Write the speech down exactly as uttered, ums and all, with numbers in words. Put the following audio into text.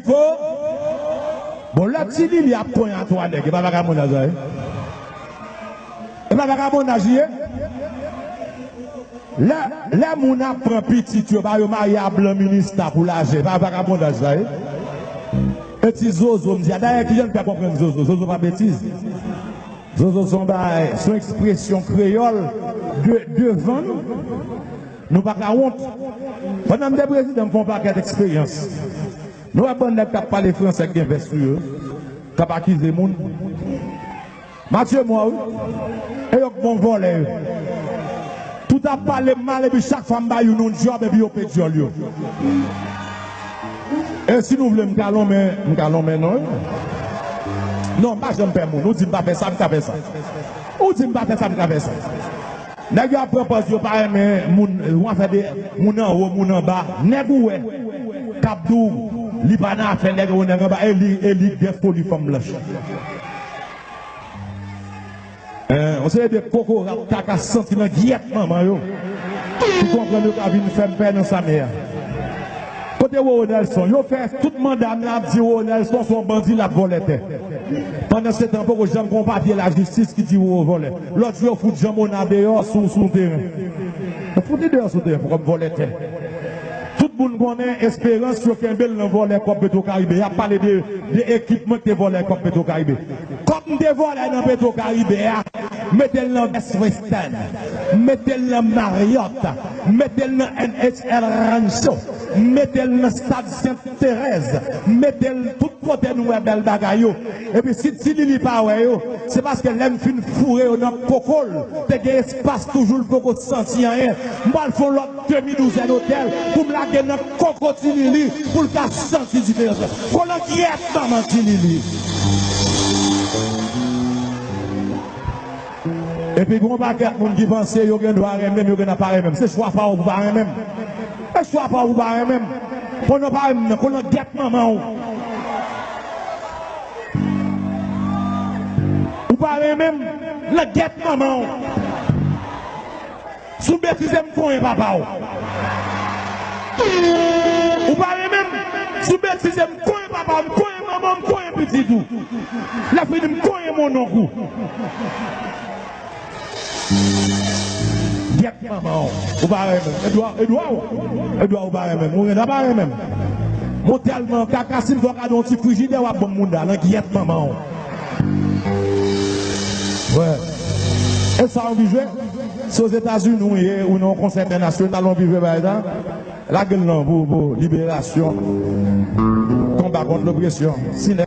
Fo. Bon, lè Ti Lili ap konyen a twa nèg, e pa vagabondaj la ye? E pa vagabondaj li ye? Lè, lè moun ap pran pitit yo, ba yo marye a blan minista pou lajan, e pa vagabondaj la ye? E ti zozo, m di a, dayè, kijan n fè konprann zozo? Zozo pa betiz. Zozo se yon bagay, se yon ekspresyon kreyòl de, devan nou. Nou pa ka wont. Pandan m te prezidan, m fè yon pakèt eksperyans. Nou wè bann nèg k ap pale franse k gen vès sou yo, k ap akize moun. Matye mò, wi. E yo k bon vòlè yo. Tout ap pale m mal, epi chak fwa m ba youn yon djòb, epi yo pe dyòl yo. E si nou vle, m ka lonmen, m ka lonmen non yo. Non, m pa janm pè moun. Ou di m pa fè sa, m ka fè sa. Ou di m pa fè sa, m ka fè sa. Nèg yo ap pran pòz yo pa renmen moun, yon afè de moun anwo, moun anba. Nèg ou wè k ap di w li pa nan afè nèg anwo, nèg anba, e li, e li gen foli fanm blanch. Hein, yon seri de kokorat, kaka santi nan gyèt manman yo. Ki konprann yo ka vin fè m pè nan sa m ye a. Kote Roro Nelson? Yo fè tout manda m nan ap di Roro Nelson se yon bandi, l ap vòlè tè. Pandansetan, poko janm gen yon papye lajistis ki di Roro vòlè. Lòt jou, yo fout Jean Monard deyò sou, sou teren. Yo fout li deyò sou teren pou kòm vòlè tè. Tout moun konnen Esperans, yo kenbe l nan vòlè kòb Petro Caribe. Y ap pale de, de ekipman ki te vòlè kòb Petro Caribe. Kòb m te vòlè nan Petro Caribe a, mete l nan Best Western, mete l nan Marriott, mete l nan N H L Rancho, mete l nan Stad Sent Terèz, mete l tout kote nou wè bèl bagay yo. Epi si Ti Lili pa wè yo, se paske lè m fin foure yo nan koko l, te gen espas toujou, l poko santi anyen. M pral fè yon lòt demi douzèn otèl pou m lage nan koko Ti Lili pou l ka santi diferans lan. Kolangyèt manman Ti Lili. Epi gen yon pakèt moun ki panse yo gen dwa renmen m, yo gen dwa pa renmen m. Se chwa pa w pou pa renmen m. Se chwa pa w pou pa renmen m. Konnen w pa renmen m nan, kolangyèt manman w. Ou pa renmen m, langyèt manman w. Si w betize m konyen papa w. Ou pa renmen m, si w betize m konyen papa w, m konyen manman w, m konyen pitit ou. Lè fini m konyen monnonk ou. Gyèt manman w. Ou pa renmen m. Edwa, Edwa w. Edwa ou pa renmen m. Ou gen dwa pa renmen m. Mwen tèlman kaka, si m fè w kado yon ti frijidè, w ap ban m mounda. Langyèt manman w. Wè. E sa w anvi jwe? Se Ozetazini ou ye, ou nan yon konsè entènasyonal, ou anvi jwe bagay sa? Lage l non pou, pou liberasyon. Konba kont lopresyon. Si nèg